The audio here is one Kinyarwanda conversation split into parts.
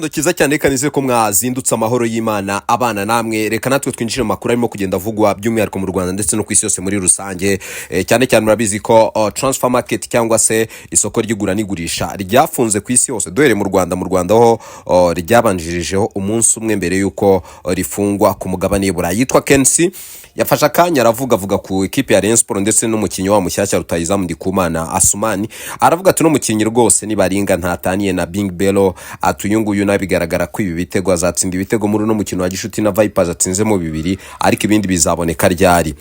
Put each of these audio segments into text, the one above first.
Igitondo cyiza cyane, reka nizere ko mwazindutse amahoro y'Imana abana namwe. Reka natwe twinjire mu makuru arimo kugenda avugwa by'umwihariko mu Rwanda ndetse no ku isi yose muri rusange. Cyane cyane murabizi ko transfer market cyangwa se isoko ry'igura n'igurisha ryafunze ku isi hose. Duhereye mu Rwanda, mu Rwanda ho ryabanjirijeho umunsi umwe mbere y'uko rifungwa ku mugabane w'i Burayi. Yitwa KNC, yafashe akanya aravuga, avuga ku ikipe ya Rayon Sport ndetse n'umukinnyi wa mushyashya rutahizamu Ndikumana Asumani. Aravuga ati: "Uno mukinnyi rwose nibaringa ntataniye na Bing Bello." Ati: "Uyu nguyu nawe bigaragara ko ibi bitego azatsinda ibitego muri uno mukino wa gishuti na Vipers, atsinzemo bibiri, ariko ibindi bizaboneka ryari?"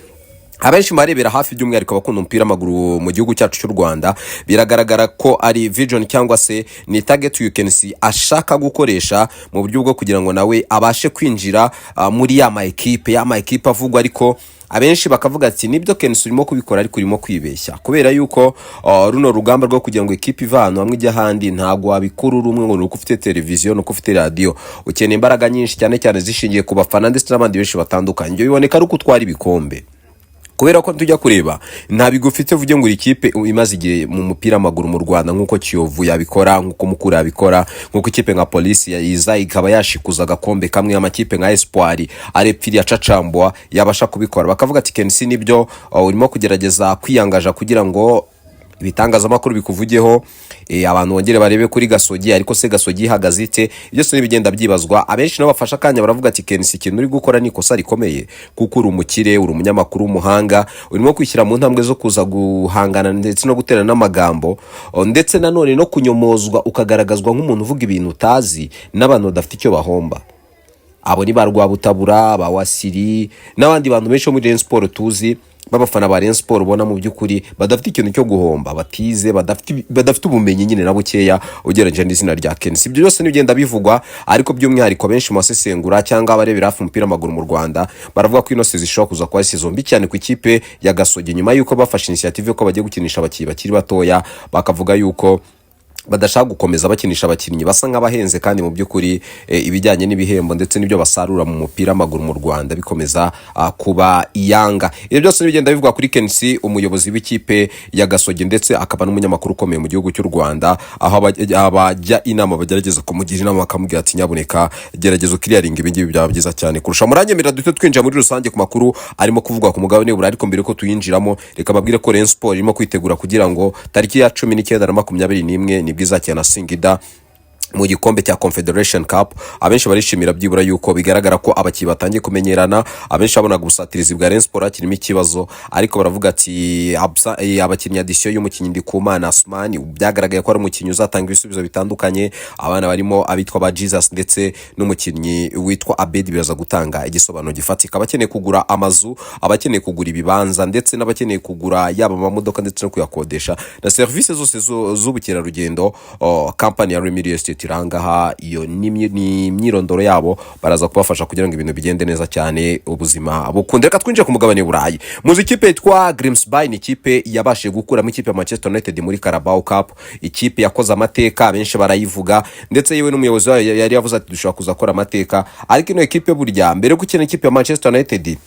Abenshi barebera hafi, by'umwihariko abakunda umupira w'amaguru mu gihugu cyacu cy'u Rwanda, biragaragara ko ari vision cyangwa se ni target you can see ashaka gukoresha mu buryo bwo kugira ngo nawe abashe kwinjira muri ya ma ekipe avugwa. Ariko abenshi bakavuga ati: "Nibyo KNC, urimo kubikora, ariko urimo kwibeshya, kubera yuko runo rugamba rwo kugira ngo ikipe ive ahantu hamwe ijya ahandi ntabwo wabikora uri umwe ngo ni uko ufite televiziyo, ni uko ufite radiyo. Ukeneye imbaraga nyinshi, cyane cyane zishingiye ku bafana ndetse n'abandi benshi batandukanye. Ibyo biboneka ari uko utwara ibikombe, kubera ko tujya kureba nta bigwi ufite uvuge ngo uri ikipe imaze igihe mu mupira w'amaguru mu Rwanda, nk'uko Kiyovu yabikora, nk'uko Mukura yabikora, nk'uko ikipe nka Polisi yayiza ikaba yashikuza agakombe kamwe, amakipe nka Espoir arepfiri ya Cacambwa yabasha kubikora." Bakavuga ati: "KNC, nibyo, urimo kugerageza kwiyangaja kugira ngo ibitangazamakuru bikuvugeho, abantu bongere barebe kuri Gasogi, ariko se Gasogi ihagaze ite?" Byose n'ibigenda byibazwa. Abenshi nabo bafashe akanya baravuga ati: "KNC, ikintu uri gukora ni ikosa rikomeye, kuko uri umukire, uri umunyamakuru w'umuhanga, urimo kwishyira mu ntambwe zo kuza guhangana ndetse no guterana n'amagambo, ndetse nanone no kunyomozwa, ukagaragazwa nk'umuntu uvuga ibintu utazi n'abantu badafite icyo bahomba." Abo ni ba Rwabutabura, ba Wasiri n'abandi bantu benshi bo muri Rayon Sport tuzi, b'abafana ba Rayon Sport, ubona mu by'ukuri badafite ikintu cyo guhomba, batize, badafite ubumenyi nyine na bukeya ugereranyije n'izina rya KNC. Ibyo byose n'ibigenda bivugwa, ariko by'umwihariko benshi mu basesengura cyangwa abarebera hafi umupira w'amaguru mu Rwanda baravuga ko ino season ishobora kuza kuba season mbi cyane ku ikipe ya Gasogi, nyuma y'uko bafashe initiative ko bagiye gukinisha abakinnyi bakiri batoya, bakavuga yuko badashaka gukomeza bakinisha abakinnyi basa nk'abahenze, kandi mu by'ukuri ibijyanye n'ibihembo ndetse n'ibyo basarura mu mupira w'amaguru mu Rwanda bikomeza kuba iyanga. Ibyo byose n'ibigenda bivugwa kuri KNC, umuyobozi w'ikipe ya Gasogi ndetse akaba n'umunyamakuru ukomeye mu gihugu cy'u Rwanda, aho abajya inama bagerageza kumugira inama, bakamubwira ati: "Nyabuneka gerageza uclearinga ibi ngibi, byaba byiza cyane kurusha." Muranyemerera duhite twinjira muri rusange ku makuru arimo kuvugwa ku mugabane w'Uburayi, ariko mbere yuko tuyinjiramo reka babwire ko Rayon Sport irimo kwitegura kugira ngo tariki ya 19 na 21 nibwo izakina na Singida mu gikombe cya Confederation Cup. Abenshi barishimira byibura yuko bigaragara ko abakinnyi batangiye kumenyerana. Abenshi babonaga ubusatirizi bwa Rayon Sport hakirimo ikibazo, ariko baravuga ati abakinnyi, addition y'umukinnyi Ndikumana Asmani byagaragaye ko ari umukinnyi uzatanga ibisubizo bitandukanye. Abana barimo abitwa ba Jesus ndetse n'umukinnyi witwa Abedi biraza gutanga igisobanuro gifatika. Abakeneye kugura amazu, abakeneye kugura ibibanza ndetse n'abakeneye kugura yaba amamodoka ndetse no kuyakodesha na serivisi zose z'ubukerarugendo, kampani ya Remy Real Estate irangaha. Iyo ni imyirondoro yabo, baraza kubafasha kugira ngo ibintu bigende neza cyane, ubuzima bukunde. Reka twinjire ku mugabane w'Uburayi. Muzi ikipe yitwa Grimsby, ni ikipe yabashije gukuramo ikipe ya Manchester United muri Carabao Cup, ikipe yakoze amateka, abenshi barayivuga, ndetse yewe n'umuyobozi wayo yari yavuze ati: "Dushobora kuza gukora amateka." Ariko ino ekipe burya mbere yo gukina ikipe ya Manchester United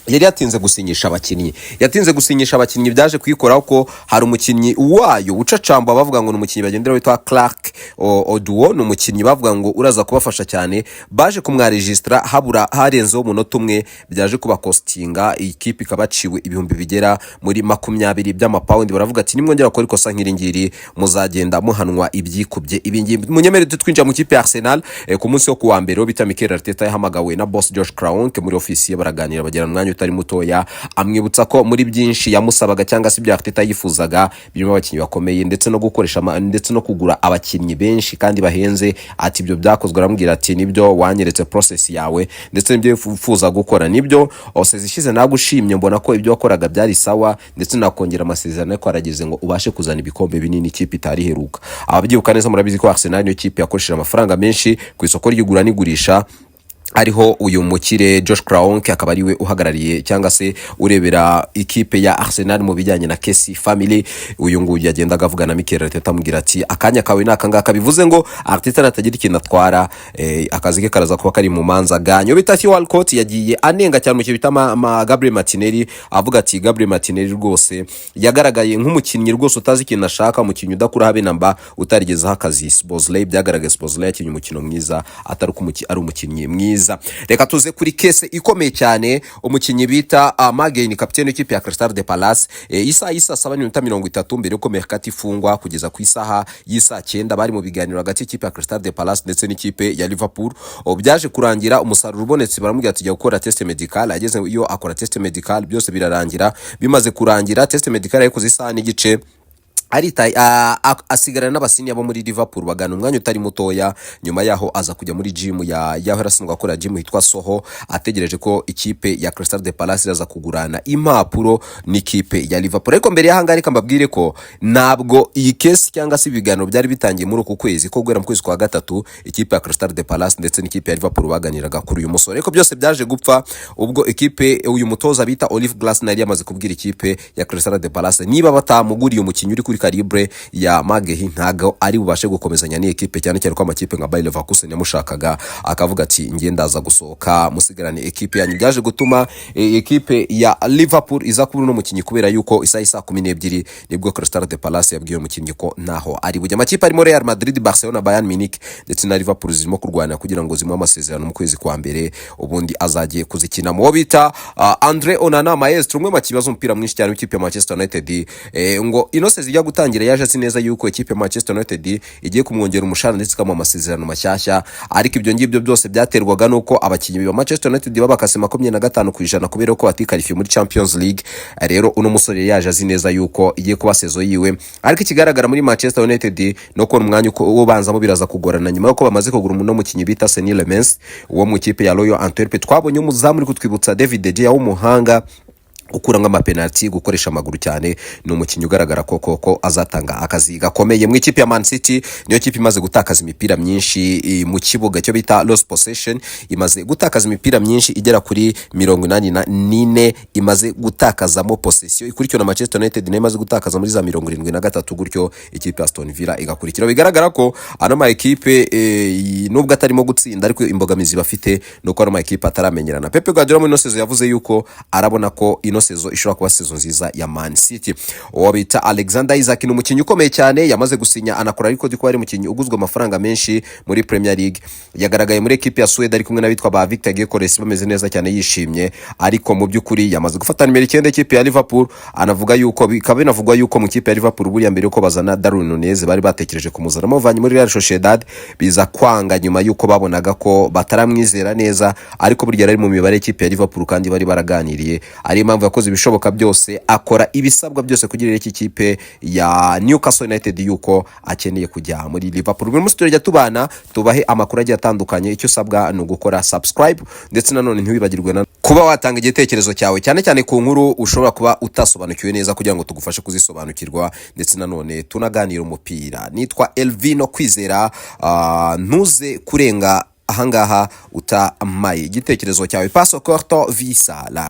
yari yatinze gusinyisha abakinnyi, yatinze gusinyisha abakinnyi. Byaje kuyikoraho ko hari umukinnyi wayo ucacamba bavuga ngo ni umukinnyi bagendera witwa Clark Oduwo, ni umukinnyi bavuga ngo uraza kubafasha cyane. Baje kumwaregisitara habura harenzeho umunota umwe, byaje kubacostinga ikipe ikabaciwe ibihumbi bigera muri 20 by'amapawundi. Baravuga ati: "Nimwongera gukora ikosa nk'iri ngiri muzagenda muhanwa ibyikubye ibi ngibi." Munyemere twinjira mu kipe ya Arsenal. Ku munsi wo kuwa mbere, uwo bita Mikel Arteta yahamagawe na boss Josh Kroenke muri ofisi ye, baraganira, bagirana umwanya utari mutoya, amwibutsa ko muri byinshi yamusabaga cyangwa se ibyo Arteta yifuzaga birimo abakinnyi bakomeye ndetse no gukoresha ndetse no kugura abakinnyi benshi kandi bahenze. Ati: "Ibyo byakozwe?" Aramubwira ati: "Nibyo, wanyeretse process yawe ndetse n'ibyo wifuza gukora. Nibyo, season ishize nagushimye, mbona ko ibyo wakoraga byari sawa, ndetse nakongera amasezerano, ariko harageze ngo ubashe kuzana ibikombe binini ikipe itari iheruka." Ababyibuka neza murabizi ko Arsenal niyo kipe yakoresheje amafaranga menshi ku isoko ry'igura n'igurisha. Ariho uyu mukire Josh Kroenke akaba ariwe uhagarariye cyangwa se urebera ikipe ya Arsenal mu bijyanye na Kesi Family. Uyu nguyu yagendaga avugana na Mikel Arteta, amubwira ati: "Akanya kawe ni akangaka." Bivuze ngo Arteta natagira ikintu atwara, akazi ke karaza kuba kari mu manza ganyo. Bita Theo Walcott yagiye anenga cyane mu kintu bita Gabriel Martinelli, avuga ati: "Gabriel Martinelli rwose yagaragaye nk'umukinnyi rwose utazi ikintu ashaka, umukinnyi udakura habe namba, utarigezeho akazi Szoboszlai." Byagaragaye, Szoboszlai yakinnye umukino mwiza, atari uko ari umukinnyi mwiza. Reka tuze kuri case ikomeye cyane, umukinnyi bita Magueye, kapitene w'ikipe ya Crystal de Palace. Isaha y'isa 7:30 mbere yuko mercato ifungwa kugeza ku isaha y'isaa 9, bari mu biganiro hagati y'ikipe ya Crystal de Palace ndetse n'ikipe ya Liverpool. Byaje kurangira umusaruro ubonetse, baramubwira ati: "Jya gukora test médical." Ageze iyo akora test médical, byose birarangira. Bimaze kurangira, test médical yayikoze isaha n'igice, arita asigarana n'aba senior bo muri Liverpool, bagana umwanya utari mutoya. Nyuma yaho aza kujya muri gym ya yaho yarasanzwe akora gym yitwa Soho, ategereje ko ikipe ya Crystal de Palace iraza kugurana impapuro n'ikipe ya Liverpool. Ariko mbere y'ahangaha, reka mbabwire ko ntabwo iyi case cyangwa se ibiganiro byari bitangiye muri uku kwezi, ko guhera mu kwezi kwa gatatu ikipe ya Crystal de Palace ndetse n'ikipe ya Liverpool baganiraga kuri uyu musore. Ariko byose byaje gupfa ubwo ikipe uyu mutoza bita Olive Glasner yari yamaze kubwira ikipe ya Crystal de Palace niba batamuguriye umukinnyi uri kuri calibre ya Magehi, ntago ari bubashe gukomezanya n'iyi ekipe, cyane cyane ko amakipe nka Bayer Leverkusen yamushakaga, akavuga ati: "Ngiye ndaza gusohoka, musigarane ekipe yanyu." Byaje gutuma ekipe ya Liverpool iza kubura uno mukinnyi, kubera yuko isaha isa 12 nibwo Crystal de Palace yabwiye umukinnyi ko ntaho ari bujya. Amakipe arimo Real Madrid, Barcelona, Bayern Munich ndetse na Liverpool zirimo kurwana kugira ngo zimuhe amasezerano mu kwezi kwa mbere, ubundi azagiye kuzikina. Mu bita Andre Onana, maestro, umwe mu bakinnyi umupira mwinshi cyane w'ikipe ya Manchester United, ngo ino saison ijya gutangira yaje azi neza yuko ikipe ya Manchester United igiye kumwongera umushahara ndetse ikamuha amasezerano mashyashya. Ariko ibyo ngibyo byose byaterwaga n'uko abakinnyi ba Manchester United babakase 25% kubera ko batikarifiye muri Champions League. Rero uno musore yaje azi neza yuko igiye kuba saison yiwe, ariko ikigaragara muri Manchester United no kubona umwanya uko ubanzamo biraza kugorana, nyuma yuko bamaze kugura uno mukinnyi bita Senne Lammens wo mu ikipe ya Royal Antwerp. Twabonye umuzamu uri kutwibutsa David De Gea w'umuhanga, ukuramo amapenaliti, gukoresha amaguru cyane. Ni umukinnyi ugaragara ko koko azatanga akazi gakomeye mu ikipe ya Man City. Niyo kipe imaze gutakaza imipira myinshi mu kibuga, cyo bita loss possession. Imaze gutakaza imipira myinshi igera kuri 84 imaze gutakazamo possession, ikurikiwe na Manchester United nayo imaze gutakaza muri za 73 gutyo, ikipe ya Aston Villa igakurikira. Bigaragara ko ano ma ekipe, nubwo atarimo gutsinda, ariko imbogamizi bafite ni uko ano ma ekipe ataramenyerana. Pep Guardiola muri ino saison yavuze yuko arabona ko ino saison ishobora kuba saison nziza ya Man City. Uwo bita Alexander Isak ni umukinnyi ukomeye cyane, yamaze gusinya anakora ariko ko ari umukinnyi uguzwe amafaranga menshi muri Premier League. Yagaragaye muri ekipe ya Suwede ari kumwe n'abitwa ba Victor Gyökeres, bameze neza cyane, yishimye. Ariko mu by'ukuri yamaze gufata nimero 9 y'ikipe ya Liverpool. Anavuga yuko bikaba binavugwa yuko mu kipe ya Liverpool buriya mbere yuko bazana Darwin Nunez bari batekereje kumuzana bamuvanye muri Real Sociedad, biza kwanga nyuma yuko babonaga ko bataramwizera neza. Ariko burya yari mu mibare y'ikipe ya Liverpool kandi bari baraganiriye, ariyo mpamvu yakoze ibishoboka byose, akora ibisabwa byose kugira iki kipe ya Newcastle United yuko akeneye kujya muri Liverpool. Buri munsi turajya tubana, tubahe amakuru agiye atandukanye. Icyo usabwa ni ugukora subscribe, ndetse nanone ntiwibagirwe na kuba watanga igitekerezo cyawe, cyane cyane ku nkuru ushobora kuba utasobanukiwe neza, kugira ngo tugufashe kuzisobanukirwa, ndetse nanone tunaganira umupira. Nitwa Elvino Kwizera. Ntuze kurenga ahangaha utamaye igitekerezo cyawe. Paso corto visa la.